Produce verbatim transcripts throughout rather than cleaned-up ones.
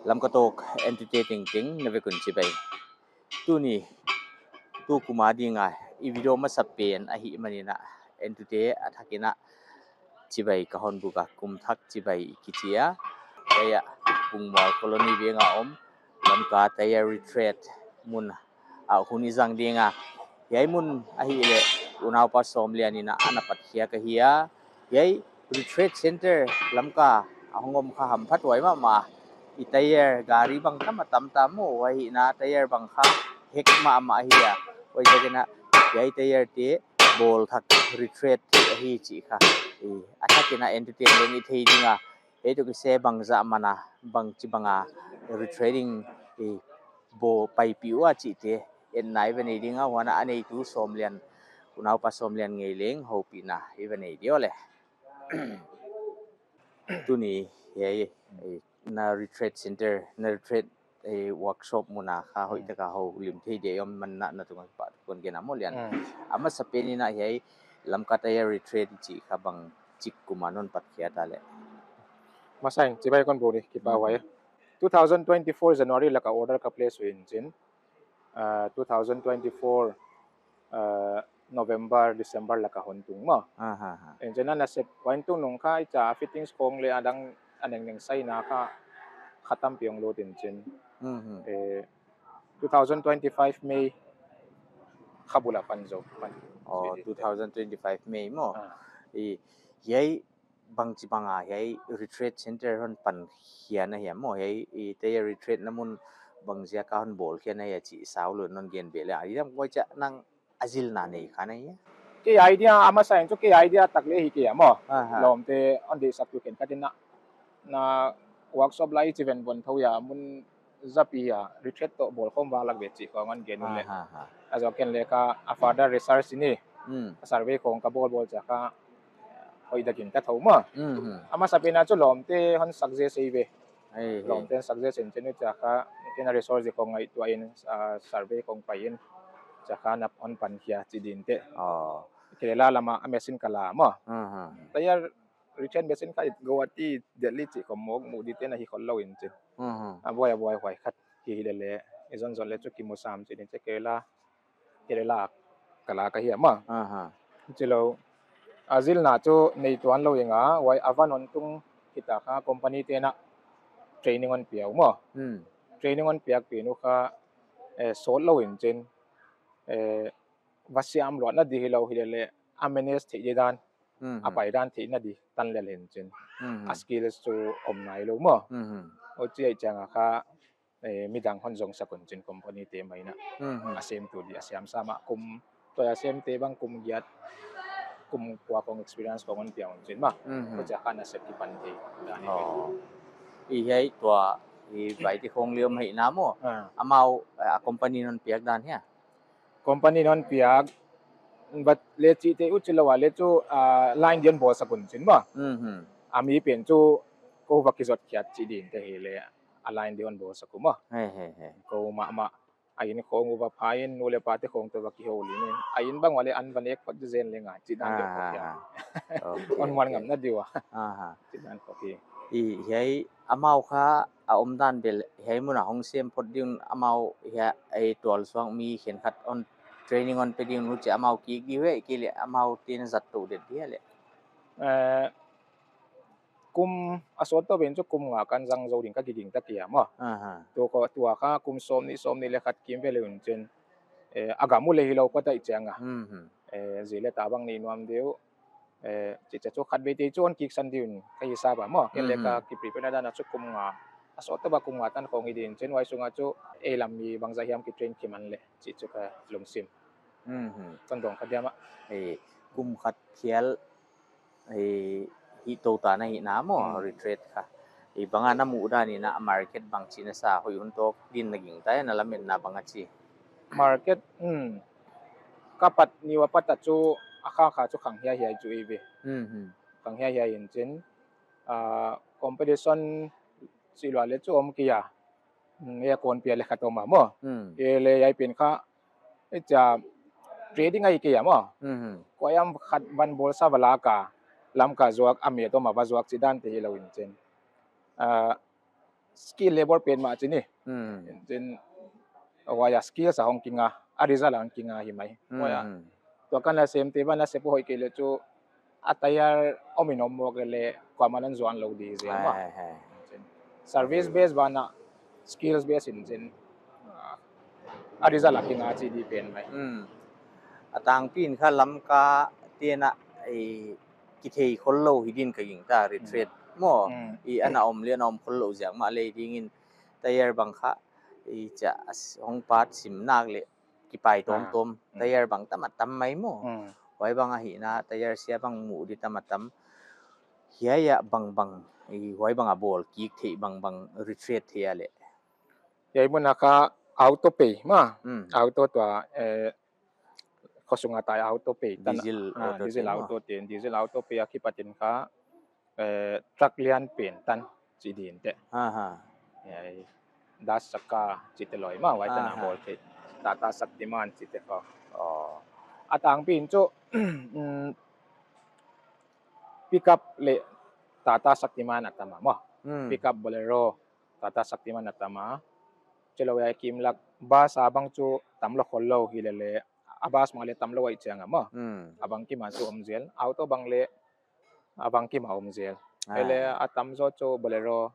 Lamka Talk entute tengteng na vek un chibai. Tuni, tu kum a dinga i video masapen ahihmanin a, entute a thakin a chibai ka hon buk a, kum thak chibai kichi a. Hiai a Bungmual Colony veng a om Lamka Tyre Retreat mun a hun i zang ding a. Hiai mun ahihleh unaupa Sawmlian in a ana patkhiak ahi a. Hiai retreat center Lamka a hong om kha hamphathuai mahmah. I tyre gari bang tam a tam tam maw, huai ahihna tyre bang kha hek mahmah ahi a. Huaiziakin a hiai tyre te bawl thak retreat theih ahi chih kha i a thakin a entute leng i thei ding a. Hiai toh kisai bangzah man a, bangchibang a retreating i bawl paipih ua chihte etna i va nei ding a, huan a neitu Sawmlian, unaupa Sawmlian ngei leng houpihna i va nei di aw le. Tuni hiai, eh, na retreat center, na retreat, eh, workshop mun a kha hoih taka houlim thei dia i om manin a na tungah kipahthu kon gen a maw Lian. Mm. A masapen in a hiai Lamka Tyre Retreat chih kha bangchi kum a non patkhiak ta le? Masa in chibai kon buk di, kipahhuai. Mm. Two thousand twenty-four January laka order ka place uh in chin. Ah, two thousand twenty-four, ah, November, December laka hon tung maw. Aha, ha. Engineer nasep hon tung nung kha i cha fittings khong leh adang a nengneng saina kha kha tampi hong lut in chin. Mhm. Eh, two thousand twenty-five May kha bul a pan zou pan. Oh, two thousand twenty-five May maw. Ah. I, hiai bangchibang a hiai retreat center hon pan khia na hia maw, hiai i tyre retreat na mun bangziak a hon bawl khia na hia chih sau lou non gen bel a. I dam koi cha nang a zilna nei kha na hia? Kei idea a masa in chu kei idea tak leh hi kei a maw. Aha. Lawmte hon deihsak tu khenkhat in a, na workshop lai chi ven von tho a mun zapi a retreat toh bawl khawm va lak ve chih khong hon gen un le. Aha, ha. A zawk ken leh kha a further research in i. Mm. A survey khong ka bawl bawl chia kha hoih takin ka thou maw. Mhm. A masapen a chu lawmte hon suggest ei ve. Ei, ei. Lawmte hon suggest in chin uh chia kha ken a resource khong ngaihtuah in, ah, survey khong pai in chia kha na hon pan khia chi din te. Oh. Kerala lama a machine ka la maw. Mhm. Tyre retreat machine kha i Guwahati, Delhi chih khong mawk mu di te na hi khol lou in chin. Mhm. A buai a buai huai khat hi hi lele, i zon zon leh chu kimu sam chi din che Kerala, Kerala ka la ka hi a maw. Aha. Chilou, a zilna chu nei tuan lou ing a, huai a van hon tung hita kha company te'n a training hon pia uh maw. Hmm. Training hon piak pen uh kha, eh, sawt lou in chin, eh, va siam luatna di hilou hi lele, a manage theih di dan, mhm, a pai dan theihna di tan lel in chin. Mhm. A skills chu om nailou maw. Mhm. Huchi ahih chiang a kha, eh, midang hon zong sak un chin company te mai in a. Mhm. A sem tu di a siam sam a kum, tua a sem te bang kum giat, kum kua khong experience khong hon pia un chin maw. Mhm. Huchi a kha nasep kipan thei dan hi. Oh. I hiai tua, i vai te khong liam hi na maw. Ah. Amau, eh, a company in hon piak dan hia? Company in hon piak, but leh chih te uh chilou a leh chu, ah, line di hon bawl sak un chin maw. Mhm. A mi pen chu kou va kizot khiat chi din te hi leh, a line di hon bawl sak uh maw. He, he, he. Kou mahmah, a inn khong uh va pha in, nu leh pa te khong toh va kihoulim in. A inn bang ua leh an va nek phot zen leng a, chi dan deuh khong kia. Ah, ah, ah. Okay, okay. Hon muan ngamna di ua. Aha. Chi dan khong hi. I hiai amau kha a omdan bel hiai mun a hong sem phot ding un amau hiai ei tual suak mi khenkhat hon training hon pe ding un huchi amau kik di uh hia, kei leh amau te'n zat tou det di hia leh? Eh, kum a sawt tou pen chu kum nga kan zang zou ding ka kiging ta kei a maw. Aha. Tua kha, tua kha kum sawmnih, sawmnih leh khat kim vel un chin, eh, a gam uh leh hilou phot ahih chiang a. Mhm. Eh, zi leh ta bang nei nuam di uh. Eh, chih chia chu khat vei te chu hon kik san di un ka hisap a maw. Ken leh ka, mhm, kiprepare na dan a chu kum nga. A sawt tou a kum nga tan khong hi din chin huai sung a chu ei lam mi bangzah hiam kitrain kiman leh chih chu ka lungsim. Mhm. Chon dong kha diam a. Eh, kum khat khial, eh, hih tou ta na hi na maw, hmm, retreat kha. Eh, bang a na muhdan in a market bangchi na sa, hoih hun toh din na gingta hia, na lametna bang a chi? Market, hmm. Ka pat ni ua pat a chu a kha kha chu khang hiaihiai chu i ve. Mhm. Khang hiaihiai in chin, ah, competition chih lua leh chu om kei a. Hmm, e kon pia leh khat om a maw. Hmm. E leh hiai pen kha, e chia trading ahi kei a maw. Mhm. Koi am khat van bawl sa va lak a, Lamka zuak a mi toh ma va zuak chi dan te hilou in chin. Ah, Skilled labour pen mah chi ni. Hmm. Chin, huai a skills a hong kinga, a result a hong kinga hi mai. Hmm. Huai a, hmm, tua ka na sem te bang na sep hoih kei leh chu, a tayar om in om mawk leh kuamah in zuan lou di zel mah. Hai, hai. Service base banah, skills base in chin, ah, a result a kinga chi di pen mai. Hmm. A tangpi in kha Lamka te'n a, eh, kithei khollou hi din ka gingta, retreat maw. Hmm. I ana om leh ana om khollou ziak mahleh dingin tayar bang kha, i chia as-, hong pat sim nak leh kipai tawmtawm. Ah. Hmm. Tayar bang tam a tam mai maw. Hmm. Huai bang ahihna, tayar sia bang mu di tam a tam. Hiai a bangbang, i huai bang a bawl kik theih bangbang retreat theih a leh. Hiai mun a kha auto pei mah. Hmm. Auto tua, eh, khosung a tai auto pei tan. Diesel, ah, auto diesel te maw. Auto te, diesel auto pei a kipat in kha, eh, truck lian pen tan chi din te. Aha. Hiai, das chakka chi te loi mah, huai tan a, aha, bawl theih. Tata Shaktiman chi te kha. Oh. A tangpi in chu, mm, pickup leh Tata Shaktiman a tam a maw. Hmm. Pickup, Bolero, Tata Shaktiman a tam a. Chilou a kimlak bus a bang chu tam lou khollou hi lele. A bus mah leh tam lou ahih chiang a maw. Hmm. A bangkim a chu om zel. Auto bang leh a bangkim a om zel. Ah. Lele a tam zaw chu Bolero,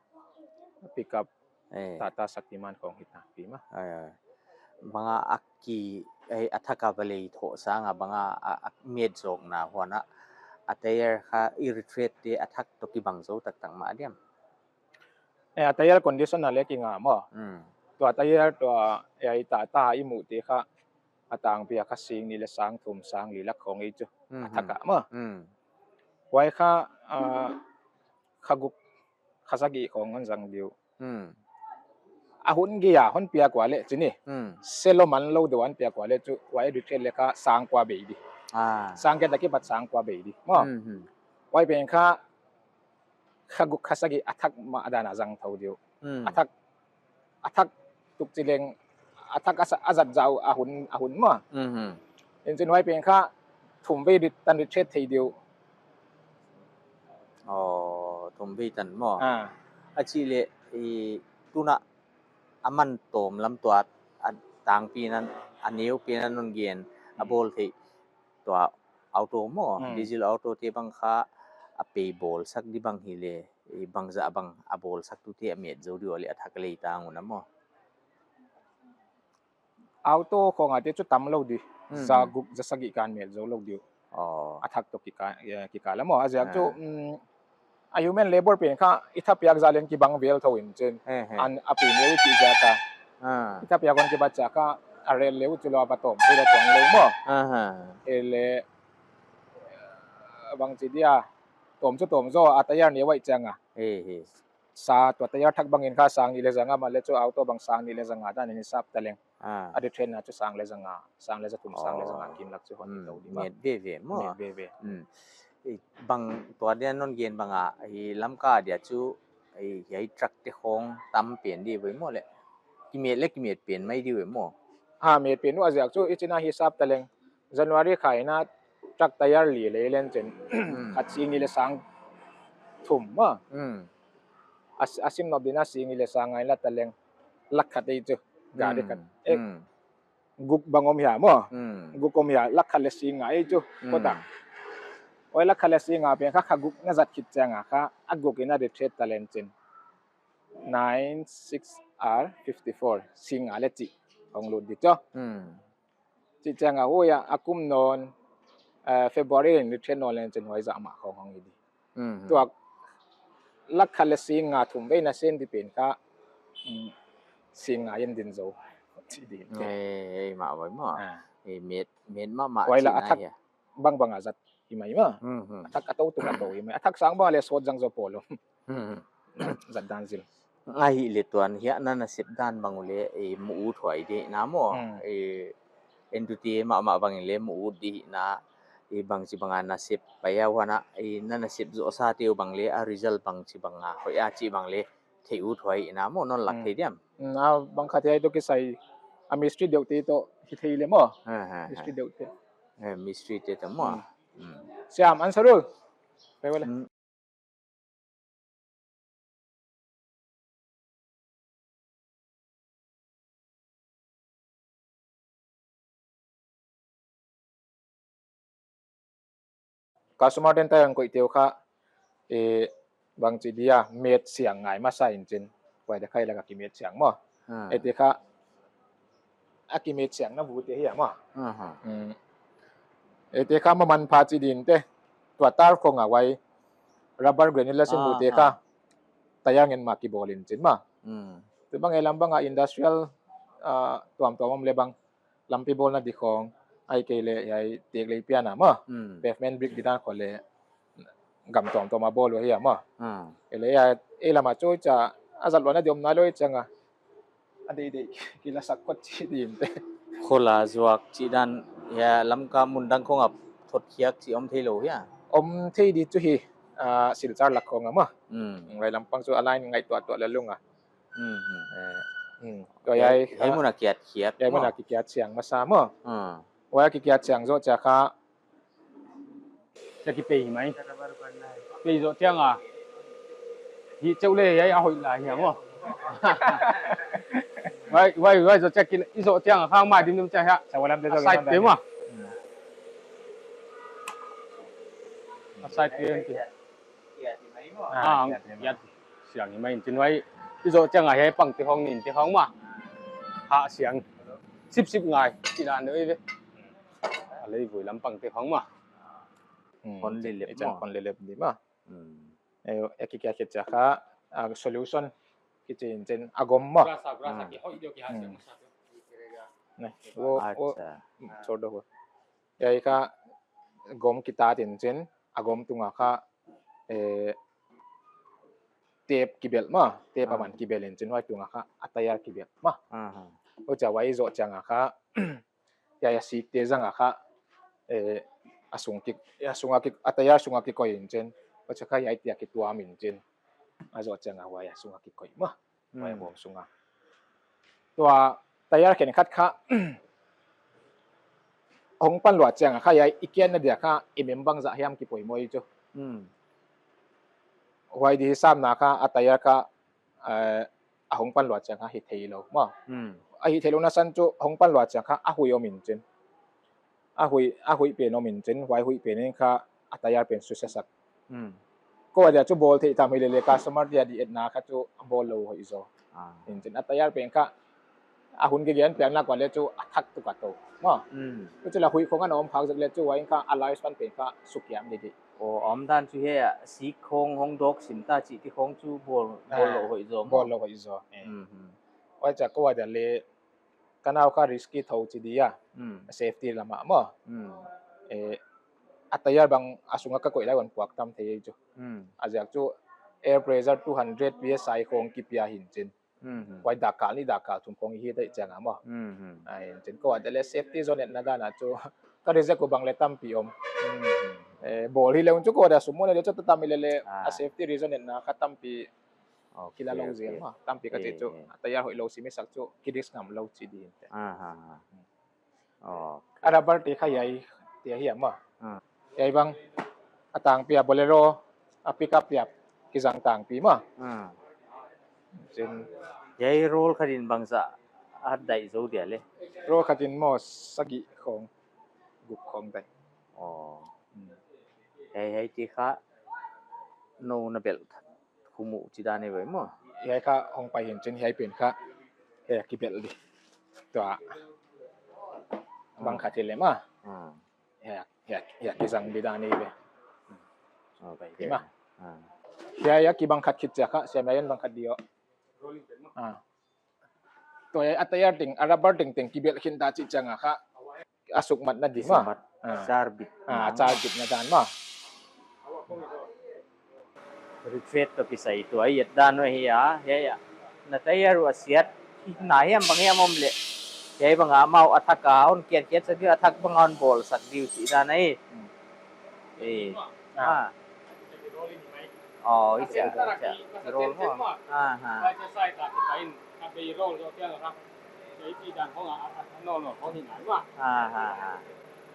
pickup, eh, Tata Shaktiman khong hi ta pi mah. Ai, ai. Bang a a ki, eh, a thak a va lei thoh sang a bang a, a, a met zawkna huan a, a tayar kha i retreat te a thak toh kibang zou taktak mah diam. Eh, a tayar condition a leh kinga maw. Hmm. Tua tayar tua, eh, i Tata i muh te kha, a tangpi a kha sing nih leh sang thum sang li lak khong ei chu. A, mhm, thak a maw. Hmm. Huai kha, ah, kha guk kha sagih khong hon zang di uh. Hmm. A hun gei a hon piak ua leh chi ni. Hmm. Selo man lou deuh a hon piak ua leh chu, huai retreat leh kha sang kua bei di. Ah. Sang giat a kipat sang kua bei di maw. Hmm, hmm. Huai pen kha kha guk kha sagih a thak mah dan a zang thou di uh. Hmm. A thak, a thak tuk chi leng, a thak a sa-, a zat zau a hun, a hun maw. Mhm. Inchin huai pen kha thum vei rit tan retreat thei di uh. Oh, thum vei tan maw. Ah. A chih leh, i, tun a a man tawm lam tua, a tangpi in a, a neupi in non gen, a, hmm, bawl theih tua auto maw, hmm, diesel auto te bang kha a pei bawl sak di bang hi leh, i, bangzah bang a bawl sak tu te a met zou di ua leh a thak lei tang un a maw. Auto khong a te chu tam lou di. Hmm. Za guk, za sagih kha met zou lou di. Oh. A thak toh kikal, eh, kikal a maw. A ziak chu, ah, mm, a human labour pen kha i thapiak zah leng kibang vel thou in chin. He, he. An a pi leh i chih ziak a. Ah. I thapiak hon kibat chiang kha a rel leh u chu lou a va tawm. Chu lou tuang lou maw. Aha. Lele, bangchi dia. Tawm chu tawm zaw a tayar neu ahih chiang a. He, he. Sa tua tayar thak bangin kha sang nih leh za nga mah leh chu auto bang sang nih leh za nga dan in i sap ta leng. Ah. A di train na chu sang leh za nga, sang leh za thum, sang leh za nga, oh, kimlak chu hon, hmm, tou di maw. Met veve maw. Met veve. Hmm. I bang tua dia non gen bang a, i Lamka dia chu, i, hiai truck te khong tam pen di uh ei maw leh. Kimet leh kimet pen mai di uh ei maw. Ha, met pen uh a ziak chu i chin a hi sap ta leng. January kha in a truck tayar li leh len chin. Hmm. Khat sing nih leh sang thum maw. Hmm. A s-, a sim nop din a sing nih leh sang nga i la ta leng. Lak khat ei chu. Gari khat. Hmm. Eh, hmm, guk bang om hia maw. Hmm. Guk om hia, lak khat leh sing nga ei chu. Hmm. Kota. Huai lak khat leh sing nga pen kha kha guk na zat khit chiang a kha. A guk in a di train ta len chin. Nine, six hour, fifty-four. Sing nga leh chih. Hong lut di chu. Hmm. Chih chiang a huai a, a kum nawn, eh, February in di train nawn len chin huai zah mah khong hong hi di. Mhm. Tua lak khat leh sing nga thum vei na sen di pen kha, mm, sing nga in din zou. Chi di. Eh, eh, mah vai maw. Ah. Eh, met, met mahmah. Huai leh chi a na thak hia. Bangbang a zat hi mai maw. Mhm. A thak a tou tuk a tou hi mai. A thak sang bang leh sawt zang zaw pawl lou. Mhm. Zat dan zil. Ahihleh tuan hiai na nasep dan bang uleh, eh, mu ut huai di na maw. Hmm. Eh, entute mahmah bang in leh mu ut di na, eh, bangchi bang a nasep pai a huan a, eh, na nasep zoh sa te uh bang leh, a result bangchi bang a, hoih a chih bang leh, thei ut huai na maw, non lak, hmm, thei diam. Hmm, a bang khat hiai toh kisai, a mistri deuh te toh, hi thei leh maw. Ha, ha, ha. Mistri deuh te. Eh, mistri te toh maw. Hmm. Hmm. Siam, answer ul. Pai wala. Hmm. customer ten tyre koih te uh kha, eh, bangchi dia, met siang ngai masa in chin. Huai dia kha i lak a kimet siang maw. Ah. Huaite kha, a kimet siang na bu te hi a maw. Aha. Hmm. Huaite kha maman pha chi din te. Tua tar khong a huai rubber granulation bu te kha. Aha. Tyre ngen ma kibawl in chin maw. Hmm. Tu bang e lam bang a industrial, ah, tuamtuam om le bang lampi bawlna di khong, ahihkeileh hiai teklei pian a maw. Hmm. Pavement brick di dan khong leh gam tuamtuam a bawl uh hi a maw. Hmm. Huai leh hiai, ei lam a chu cha, a zat luatna di om nailou chiang a. A deih deih, kila sak kot chi din te. Khol a zuak chi dan, hiai Lamka mun dang khong a thot khiak chi om theilou hia. Om thei di chu hi, ah, Silchar lak khong a maw. Hmm. Huai lampang chu a line ngaihtuah tuah lel ung a. Hmm, hmm. Eh, hmm. Tua hiai, hiai, hiai kha mun a kiat khiak maw. Hiai mun a kikiat siang masa maw. Hmm. Huai a kikiat siang zoh chiang kha. Chia kipei hi mai. Pei zoh chiang a. Hi cheu le hiai a hoih lai hi a maw. Huai, huai, huai zoh chiang ki, i zoh chiang a kha ma dim dim chiang hia. Sa walam de zoh. A side pe maw. Hmm. A side pe. Ah, ah, kiat hi mai. Kiat siang hi mai in chin huai. I zoh chiang a hiai pangte khong nin te khong maw. Hah siang. Sip sip ngai. Chi dan deuh ve. A lei vui lam pangte khong maw. Hmm. Hon lelep maw. Hon lelep di maw. Hmm. Eh, eh, kikiat khiak chiang kha, ah, solution. Kichi in chin a gom maw. Grasa, grasa ki hoih deuh ki hah siang masa. Nai. Wo, wo. Acha. Sort of. Hiai kha gom kitat in chin, a gom tung a kha, eh, tape kibelh maw, tape a man kibelh in chin huai tung a kha, a tyre kibelh maw. Aha. Huchia huai zoh chiang a kha, hiai a sik te zang a kha, eh, a sung ki, a sung a ki, a tyre sung a kikoih in chin, huchia kha hiai te a kituam in chin, a zoh chiang a huai a sung a kikoih maw. Huai bawm sung a. Tua tyre khenkhat kha, hong pan luat chiang a kha hiai i kiatna dia kha, i mem bangzah hiam kipoimoh chu. Hmm. Huai di hisapna kha, a tyre kha, eh, a hong pan luat chiang kha hih theilou maw. Hmm. A hih theilou na san chu, hong pan luat chiang kha, a huih om in chin. A huih, a huih pen om in chin, huai huih pen in kha a tyre pen susia sak. Hmm. Kou a dia chu bawl theih tham hi lele customer dia di etna kha chu bawl lou hoih zaw. Ah. In chin a tyre pen kha a hun kigen piakna kua le chu a thak tuk a tou. Maw. Hmm. Chu chu la huih khong ana om phak zek le chu huai in kha a lifespan pen kha suk hiam di di. Oh, om dan chu hiai a sik khong hong dawk sim ta chih ti khong chu bawl, bawl lou hoih zaw maw. Bawl lou hoih zaw. Eh. Hmm, hmm. Huai chia kou a dia le Ka nau kha risky thou chi dia. Hmm. Safety lam ah maw. Hmm. Eh, a tyre bang a sung a ka koih lai un puak tam thei chu. Hmm. A ziak chu air pressure two hundred P S I khong kipia hi'n chin. Hmm, hmm. Huai dak kal nih dak kal thum khong hi dai chiang a maw. Hmm, hmm. Ai, chin ko a dele safety zone na dan a chu. Ka reason ko bang le tampi om. Hmm, hmm. Eh, bawl hi le un chu ko da sum mo ne le chu tam hi le le. Ah. A safety reason na kha tampi. Okay, kila lou okay. Zel maw. Tampi ka chi chu. Eh, eh. A tyre hoihlou sim i sak chu ki risk ngam lou chi di. Ah, ha, ha. Hmm. Okay. A rubber te kha hiai, te hi maw. Ah. Hiai bang a tangpi a Bolero, a pickup hiai kizang tangpi maw. Ah. Chin. Hiai roll khat in bangzah a dai zou dia le. Roll khat in maw sagih khong, guk khong dai. Oh. Hmm. Hiai, hiai te kha nou na belh khat. Khu mu chi dan e ve maw. Hiai kha hong pai hi'n chin hiai pen kha. Hiai kibelh di. Tua. Bang khat hi le maw. Ah. Hiai, hiai, hiai kizang di dan e ve. Okay. Pai di maw. Ah. Hiai, hiai kibang khat khit chia kha, siam hiai bang khat di o. Ah. Tua hiai a tyre teng, a rubber tengteng kibelh khin ta chih chiang a kha. A suk mat na di maw. Suk mat. Ah. Char bit. Ah, char bit na dan maw. Refit toh kisai tua hiai dan maw hiai, hiai, hiai. Na tyre a siat. Na hiam bang hiam om le. Hiai bang a mau a thak a hon kiat kiat sak di a thak bang hon bawl sak di u chi dan ai. Hmm. Eh. Ah. Ah. Oh, i chia, i chia. Roll maw. Ah, ha. Ah, ha, ha.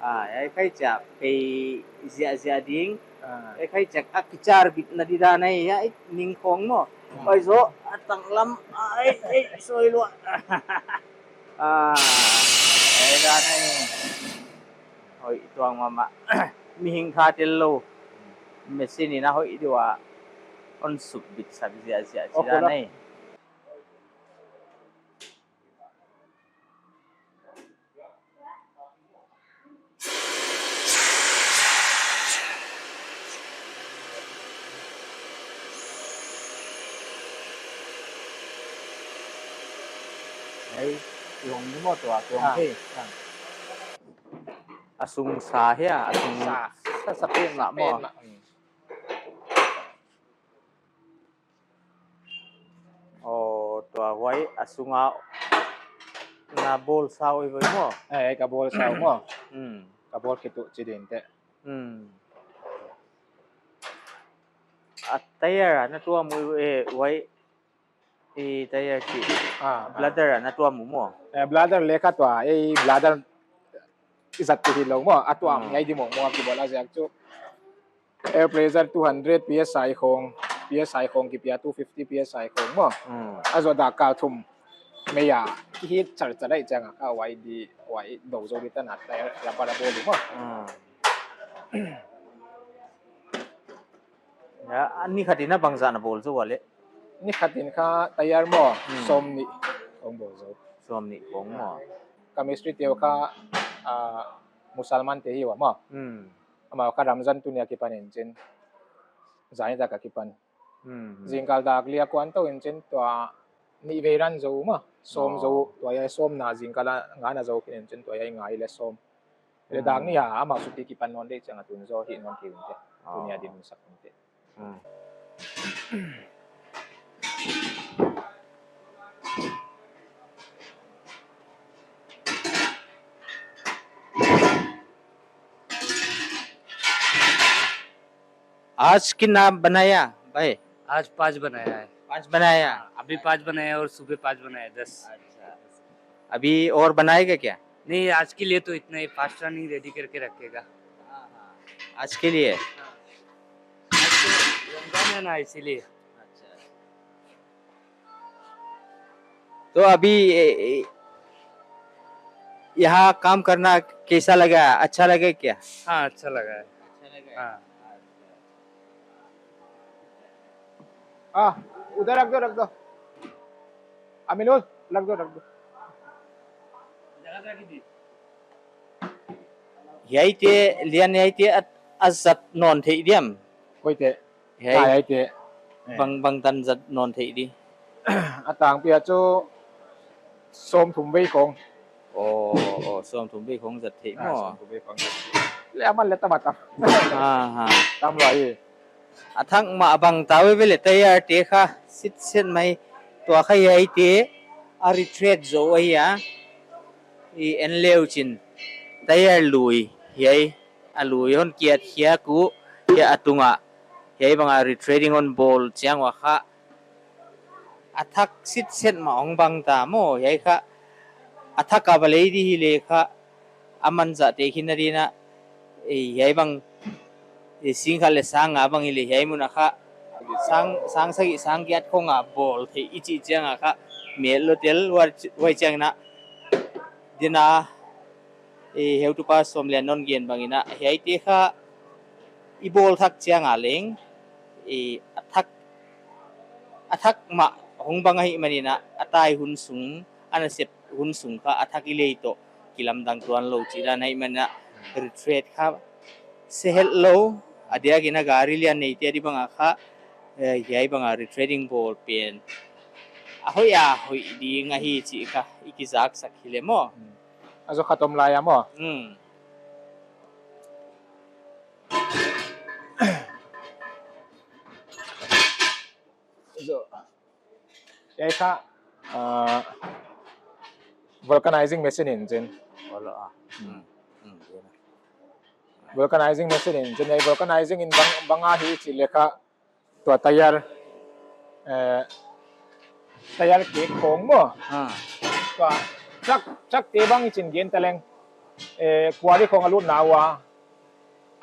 Ah, ai khai chia pei ziahziah ding. Ah. Ai khai chia a kichar bit na di dan ai, hiai ning khong maw. Hmm. Pai zo, a tang lam, ai, ai, soi lua. Ah, ai dan ai. Oi, tuang mahmah. Mihing kha tel lou. Machine in a hoih deuh a hon suk bit sak ziahziah. Oh, chih dan kola. Nei. Ei, tuang ni maw tua, tuang. Ah, thei. Ah. A sung sa hia, a sung sa. Sa, sa pen lah maw. Pen lah, hmm. Oh, tua huai a sunga na bawl sa uh ve maw? Eh, ka bawl sa uh maw? Hmm. Ka bawl khit uh chi ding te. Hmm. A tyre a na tuam uh, eh, huai, eh, tyre chi. Ah, ah. Bladder a na tuam uh maw? Eh, bladder leh kha tua, eh, bladder i zat te hilou maw? A tuam, hmm, hiai di maw, maw ki bawl a ziak chu. Air Pleasure two hundred P S I khong, P S I khong kipia two fifty P S I khong maw. Hmm. A zoh dak kal thum mei a kihit char char ai chiang a kha huai di, huai dou zou di tan a tyre rubber a bawl di maw. Hmm. Ya, a ni khat in a bangzah na bawl zou a leh? Ni khat in kha tyre maw, hmm, sawmnih khong bawl zou. Sawmnih khong maw. Ka mistri te uh kha, ah, Musalman te hi ua maw. Hmm. Amau kha Ramzan tuni a kipan in chin. Zan dak a kipan. Hmm, hmm. Zingkal dak li a kuan tou in chin tua nih vei ran zou maw. Sawm zou, oh, tua hiai sawmna zingkal a nga na zou khin in chin tua hiai nga i leh sawm. Leh, hmm, dak nih a amau suti kipan nawn deuh chiang a tun zaw hih nawn kei un te. Oh. Tuni a din un sak un te. Hmm. आज कितना बनाया भाई? आज पाँच बनाया है। पाँच बनाया? हाँ, अभी पाँच बनाया और सुबह पाँच बनाया, दस। अच्छा। अभी और बनाएगा क्या? नहीं, आज के लिए तो इतना ही, fast running ready करके रखेगा। हाँ, हाँ। आज के लिए? हाँ। आज तो रमजान है ना, इसीलिए। अच्छा। तो अभी, ए, ए, यहाँ काम करना कैसा लगा? अच्छा लगा क्या? हाँ, अच्छा लगा है। अच्छा लगा है? हाँ। हाँ, उधर रख दो, रख दो। अमीनुल, रख दो, रख दो। Hiaite, lian hiaite a, a zat nawn theih diam? Koite. Hiai. Hiaite. Eh. Bang, bangtan zat nawn theih di? A tangpi a chu sawmthum vei khong. Oh, oh, sawmthum vei khong zat theih maw. Ah, sawmthum vei khong zat theih. Leh aman leh tam a tam. Ah, ha. Tam lua hi. A thak mah bang ta veve leh tyre te kha sitset mai, tua kha hiaite a retread zou ahi a. I en leu chin tyre lui hiai a lui hon kiat khiak uh, hiai a tunga hiai banga retreading hon bawl chiang ua kha a thak sitset mah hong bang ta maw. Hiai kha a thak a va lei di hileh kha a man zah te khin na ding a, eh, hiai bang, eh, sing khat leh sang nga bang hileh hiai mun a kha sang, sang sagih sang giat khong a bawl theih i chih chiang a kha mel lou tel huai, huai chiang in a ding a, eh, heutupa Sawmlian non gen bang in a hiaite kha i bawl thak chiang a leng, eh, a thak, a thak mah hong bang ahihman in a, a tai hun sung, a nasep hun sung kha a thak i lei toh kilamdang tuan lou chih dan ahihman in a, retread kha se het lou, a diakin a gari lian neite a di bang a kha, eh, hiai banga retreading bawl pen a hoih a hoih ding ahi chih kha i kizaksak hileh maw. Hmm. A zaw khat om lai a maw. Hmm. Zaw. Hiai kha, ah, vulcanizing machine in chin. Olo, ah. Hmm. Hmm. Vulcanizing machine in chin. Hiai vulcanizing in bang, bang ahi chih leh kha tua tyre, eh, tyre kek khong maw. Ah. Tua truck, truck te bang i chin gen ta leng, eh, quarry khong a lutna ua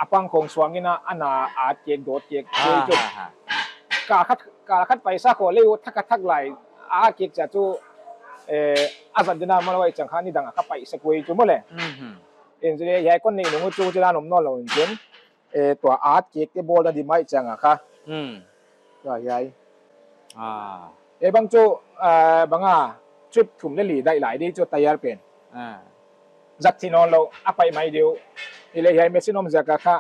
a pang khong suang in a, a na at kek, dawt kek, ah, kek, kek. Ha, ha. Kal khat, kal khat paisa khong leh uh thak a thak lai a kek chia chu, eh, a zat ding a maw, huai chiang kha nidang a kha paisa koi chu maw leh. Mhm. In chu leh hiai kon nei nung chu chu dan om nawn lou in chin. Eh, tua at kek te bawl na di mai chiang a kha. Hmm. Tua hiai. Ah. Eh, bang chu, ah, bang a, trip thum leh li daih lai di chu tyre pen. Ah. Zat thei nawnlou, a pai mai di uh. Hileh hiai machine om ziak a kha,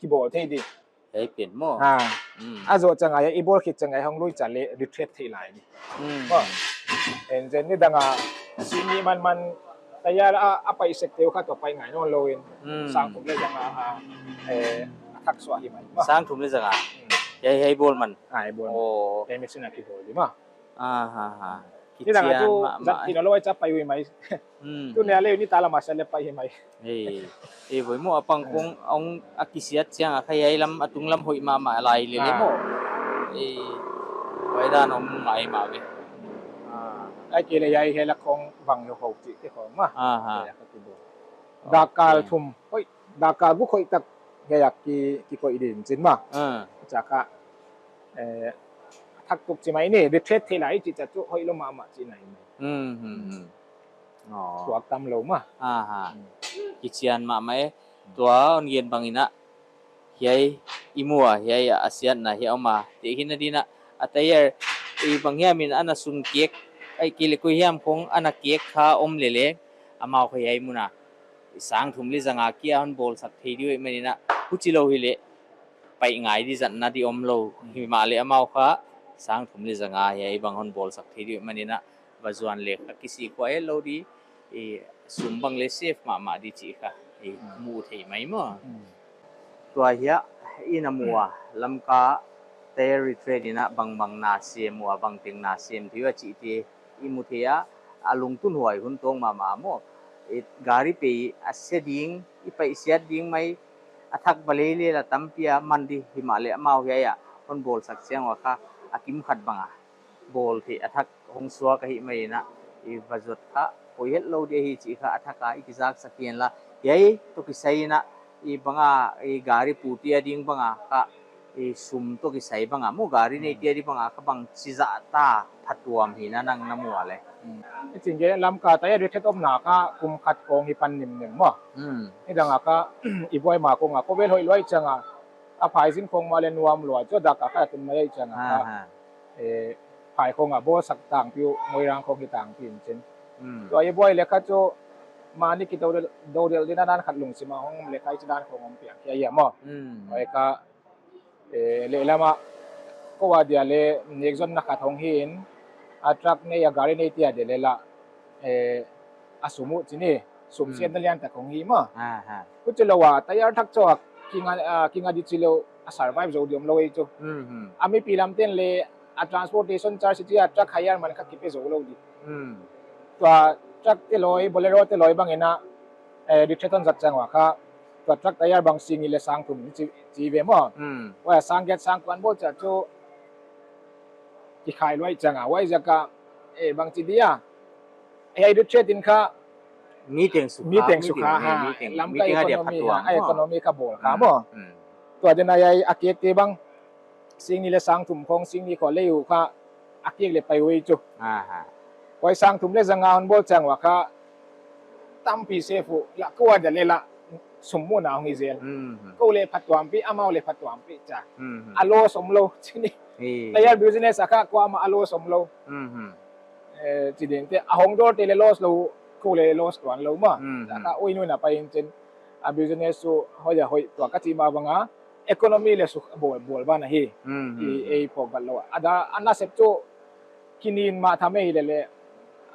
kibawl thei di. Hiai pen maw. Ah. Hmm. A zoh chiang a, i bawl khit chiang a, hong lui chiang leh, retreat thei lai di. Hmm. Maw. Engine ni dang a, simi man man, tyre a, a pai sek te uh kha tua pai ngai nawnlou in. Hmm. Sang thum leh zanga, a, eh, a thak suah hi mai. Maw. Sang thum leh zanga. Hmm. Hiai, hiai bawl man. Ah, hiai bawl man. Oh. Hiai machine a kibawl di maw. Ah, ha, ha. Ni dang a chu, zat thei nawnlou a cha pai uh mai. Hmm. Tu ne a leh ni ta lam a sa leh pai hi mai. Eh, eh, voi maw a pang kong ong a kisiat chiang a kha hiai lam a tung lam hoih mahmah lai lele maw. Eh, vai dan om mai mah ve. Ah, ai ke leh hiai hiai la kong bang lou ho chi te kong maw. Ah, ha. Hiai a kha kibawl. Dak kal thum. Hoih, dak kal guk hoih tak hiai a ki, kikoih din chin maw. Ah. Cha kha, eh, thak tuk chi mai ni, retreat thei lai chi cha chu hoihlou mahmah chi nai mai. Hmm, hmm, hmm. Oh. Tuak tam lou maw. Aha. Hmm. Kichian mahmah e. Tua hon gen bang in a. Hiai i mu a, hiai a siatna hiai om a. Tehkhinna din a, a tyre, i bang hiam in ana sung kek, ai ke leh koi hiam khong ana kek kha om lele. Amau kha hiai mun a. Sang thum leh zanga kia hon bawlsak thei di uh ahihman in a. Huchi lou hileh. Pai ngai di zatna di omlou. Himahleh amau kha sang thum leh zanga hiai bang hon bawlsak thei di uh ahihman in a. Va zuan leh kha kisih khuai lou di, eh, sum bang leh save mahmah di chih kha, eh, mu thei mai maw. Hmm. Tua hiai in a mu a, Lamka tyre retreat in a bangbang na sem ua, bangteng na sem thei ua chihte i mu thei a, a lungtun huai hun tawng mahmah maw. Eh, gari pei a se ding, i paihsiat ding mai, a thak va lei leh la tampi a man di himahleh amau hiai a hon bawlsak chiang ua kha a kim khat bang a bawl thei a thak hong suak ahihman in a, i va zuat kha poi hetlou di hi chih kha a thak a i kizaksak hi'n la. Hiai toh kisai in a, i bang a, i gari pu te a ding bang a kha, i sum toh kisai bang a maw, gari nei te a di bang a kha bangchi zah ta phatuam hi na nang na mu a leh. Hmm. I chih nge Lamka tyre retreat omna kha kum khat khong hi pan nimnim maw. Hmm. Ni dang a kha, i buai ma khong a khovel hoih lua chiang a, a phaizin khong mah leh nuam lua chu dak a kha tun mai chiang a kha. Aha. Eh, phai khong a bawlsak tangpi uh, Moirang khong hi tangpi in chin. Hmm. Tua i buai leh kha chu, mahni kidodel, dodel din a dan khat lungsim a hong om leh kha i chi dan khong om piang kia ia maw. Hmm. Huai kha, eh, lehlam a, kou a dia leh, nekzonna khat hong hi in, a truck nei a gari nei te a dia leh la, eh, a sum uh chi ni, sum siatna lian tak hong hi maw. Aha. Huchi lou a, tyre thak chauh a kinga, ah, kinga di chi lou, a survive zou di omlou ei chu. Hmm, hmm. A mipi lam ten leh, a transportation charge chi a truck hire man kha kipe zou lou di. Hmm. Tua truck te loi, Bolero te loi bang in a, eh, retreat hon zat chiang ua kha, tua truck tyre bang sing nih leh sang thum chi, chi ve maw. Hmm. Huai sang giat sang kua hon bawl chiang chu, kikhai luai chiang a, huai ziak a, eh, bangchi dia. Eh, hiai retreat in kha, mi teng sukha, mi teng sukha, mi teng, ha, mi teng, Lamka mi teng a dia economy, phatuam, ha, maw. Economy kha bawl kha maw. Hmm, hmm. Tua din a hiai a kek te bang, sing nih leh sang thum khong, sing nih khong lei uh kha, a kek leh pai uh ei chu. Aha. Huai sang thum leh zanga hon bawl chiang ua kha, tampi save uh, la kou a dia leh la, sum muna hong hi zel. Hmm, hmm. Kou leh phatuampi, amau leh phatuampi cha. Hmm, hmm. A loss omlou, chi ni. Hi. Tyre business a kha kuamah a loss omlou. Hmm, hmm. Eh, chi ding te, a hong dawl te leh loss lou, kou leh loss tuanlou maw. Hmm, hmm. Kha ui nuna pai in chin, a business chu hoih a hoih tua ka chih mah bang a, economy leh suk bawl, bawl ban ahi. Hmm, hmm, hmm. I, ei phawk bat lou. A da, a nasep chu, kinin mah tham ei lele,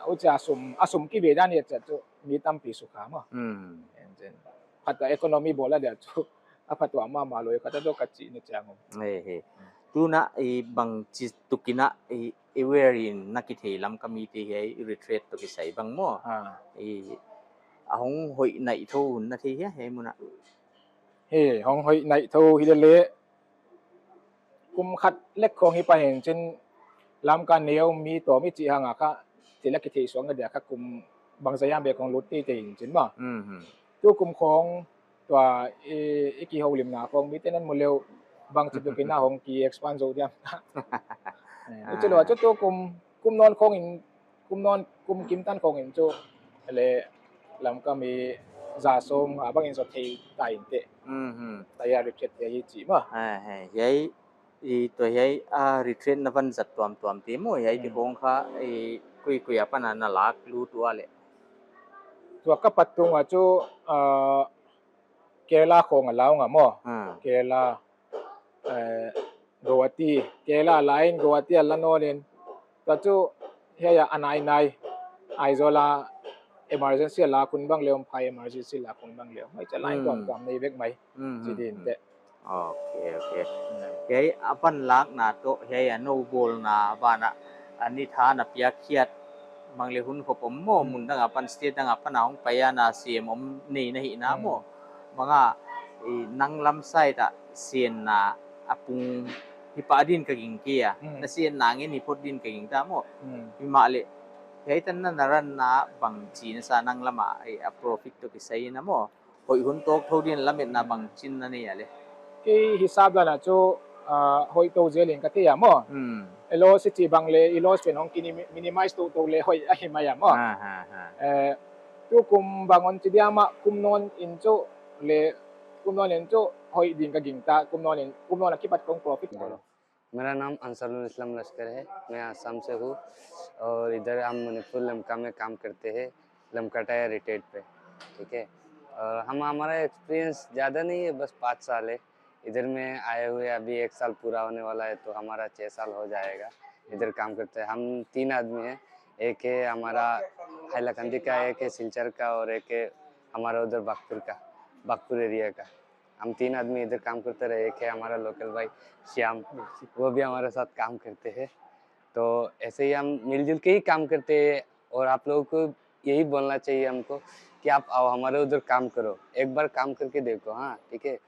huchia sum, a sum kibe dan i et chiat chu, mi tampi sukha maw. Hmm. Engine. Phat a economy bawl a dia chu, a phatuam mahmah lou, khat a dawk ka chih ni chiang om. He, he. Tuna i bangchi tuk in a, i, i aware in na kithei Lamka mite hiai retreat toh kisai bang maw. Ah. I, a hong hoih naih thou na thei hia, hiai mun a. He, hong hoih naih thou hi lele, kum khat leh khong hi pah in chin Lamka neu mi tawm i chih hang a kha, thil a kithei suak na dia kha kum bangzah hiam bek khong lut teitei in chin maw. Mhm. Tu kum khong tua i, i kihoulimna khong mite'n hon mu leh bangchi tuk in a hong ki expand zou diam. Eh, huchi lou a chu tu kum, kum nawn khong in, kum nawn, kum kim tan khong in chu leh Lamka mi za sawm nga bangin zot thei ta inteh. Mhm. Tire retreat hi ahi chi maw. Hai, hai. Hiai, i tua hiai, a, retreat na van zat tuamtuam te maw, hiai te Hmm. khong kha, i, kuikui apan a na lak lut ua leh? Tua ka pat tung a chu, a, Kerala khong a la ung a maw. Hmm. Kerala, eh, Guwahati, Kerala la in Guwahati a la nawn in. Tua chu hiai a nainai, Aizawl a emergency a lak hun bang leh om, phai emergency lak hun bang leh om. Hiai chu line Hmm. tuamtuam nei vek mai. Hmm, Chi hmm, din hmm. te. Okay, okay. Hmm. Hiai apan lakna toh, hiai a nou bawlna banah, a ni tha na piak khiat bang leh hun khop om maw, Hmm. mun dang apan, state dang apan a hong pai a na sem om nei na hihna Hmm. maw. Bang a, i, nang lam side a senna a pung hi pah din ka ging kei a. Hmm. Na senna ngen hi phot din ka ging ta maw. Hmm. Himahleh, hiai tan na na ranna bangchi na sa nang lam a, i, a profit toh kisai na maw. Hoih hun tawk thou din lametna Hmm. bangchin na nei a leh? Kei hisap dan a chu, a, hoih tou zel in ka thei a maw. Hmm. I loss i chih bang leh, i loss pen hong ki ni-, minimize tou tou leh hoih ahi mai a maw. Ha, ha, ha. Eh, tukum bang hon chi diam a kum nawn in chu leh, kum nawn in chu hoih din ka ging ta, kum nawn in, kum nawn a kipat kong profit ko lo. मेरा नाम अंसारुल इस्लाम लश्कर है, मैं आसाम से हूँ और इधर हम मणिपुर लमका में काम करते हैं, लमका टायर रिट्रीट पे, ठीक है। और हम, हमारा एक्सपीरियंस ज़्यादा नहीं है, बस पाँच साल है इधर में आए हुए, अभी एक साल पूरा होने वाला है, तो हमारा छः साल हो जाएगा इधर काम करते हैं। हम तीन आदमी हैं, एक है हमारा हैलाकंदी का, एक है सिलचर का और एक है हमारा उधर बागपुर का, बागपुर एरिया का। हम तीन आदमी इधर काम करते रहे। एक है हमारा लोकल भाई श्याम, वो भी हमारे साथ काम करते हैं। तो ऐसे ही हम मिलजुल के ही काम करते हैं और आप लोगों को यही बोलना चाहिए हमको कि आप आओ, हमारे उधर काम करो, एक बार काम करके देखो। हाँ, ठीक है,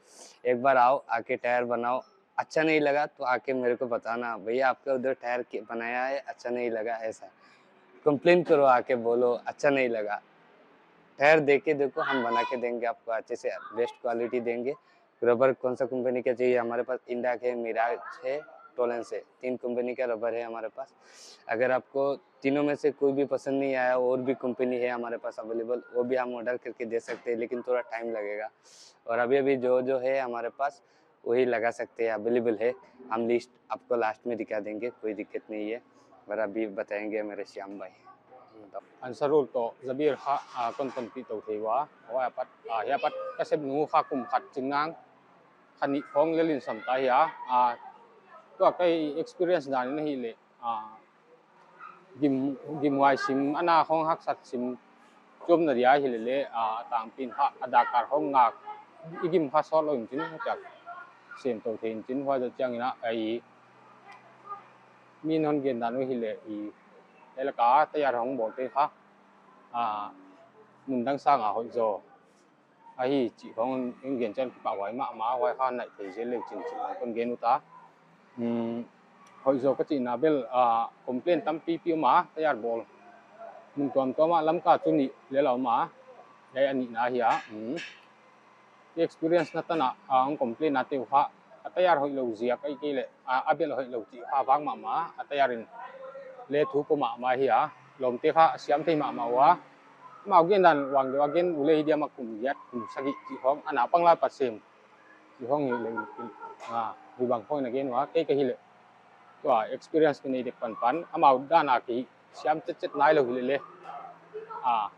एक बार आओ, आके टायर बनाओ, अच्छा नहीं लगा तो आके मेरे को बताना, "भैया, आपका उधर टायर के-, बनाया है, अच्छा नहीं लगा", ऐसा कंप्लेन करो, आके बोलो, "अच्छा नहीं लगा।" टायर दे के देखो, हम बना के देंगे आपको अच्छे से, बेस्ट क्वालिटी देंगे। रबर कौन सा कंपनी का चाहिए, हमारे पास इंडाक है, मिराज है, टोलेंस है, तीन कंपनी का रबर है हमारे पास। अगर आपको तीनों में से कोई भी पसंद नहीं आया, और भी कंपनी है हमारे पास अवेलेबल, वो भी हम ऑर्डर करके दे सकते हैं, लेकिन थोड़ा टाइम लगेगा। और अभी, अभी जो, जो है हमारे पास, वही लगा सकते हैं, अवेलेबल है। हम लिस्ट आपको लास्ट में दिखा देंगे, कोई दिक्कत नहीं है। और अभी बताएंगे मेरे श्याम भाई। Ansarul toh Zabir kha, a, kon panpih tou thei ua. Huai apat, a, hiai apat ka sepnu kha kum khat chingnang, kha nih khong lel in sam ta hi a. A, tua ka experience dan in ahihleh, a, gim, gimhuai sim, ana khong haksat sim, chom na dia hi lele, a, tangpi in kha, a dakar hong ngak, i gim kha sawt lou in chin, chak sem tou thei in chin, huai zoh chiang in a, ai, min hon gen dan uh hi leh, i, elaka, tayar hong bawl te kha, a, mun dang sang a hoih zaw ahi chih khong in gen chiang kipahhuai mahmah, huai kha naih thei zel leu chin chih khong kon gen ut a. Hmm, hoih zaw ka chihna bel, a, complain tampipi om a, tayar bawl mun tuamtuam ah Lamka chu nih lel a om a, hiai a nihna hi a. Hmm. Experience na tan a, a, hong complain na te uh kha, a tayar hoih lou ziak ahihkeileh, a, a bel hoih lou chih kha vak mahmah, a tayar in le thu pawh mahmah hi a, lawmte kha siam thei mahmah ua. Amau gen dan uang deuh a gen uleh hi diam a kum giat, kum sagih chih khong, ana pang lai pat sem chih khong hi leh, a, hi bang khong in a gen ua, kei ka hi leh. Tua experience ka nei dek panpan, amau dan a kei siam chetchet nai lou hi lele. A,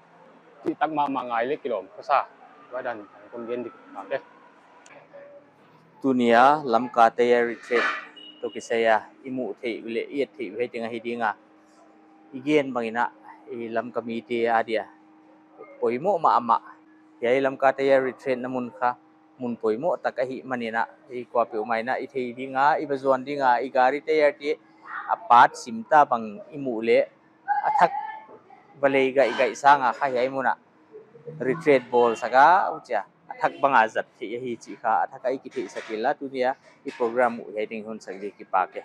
chihtak mahmah ngai leh kilawm ka sa. Huai dan kon gen dik mahmah e. Tuni a Lamka Tire Retreat toh kisai a i muh theih uleh, i et theih uh hiai teng ahi ding a. I gen bang in a, i Lamka mite adia poimoh mahmah. Hiai Lamka Tire Retreat na mun kha mun poimoh tak ahihman in a, i kuapeuhmah in a i thei ding a, i va zuan ding a, i gari tire te a part sim ta bang i muh leh, a thak va lei gaihgaih sang a kha hiai mun a retreat bawl sak a, huchia a thak bang a zat theih ahi chih kha a thak a i kitheihsak lel a, tuni a i program uh hiai teng hun sak di, kipak e.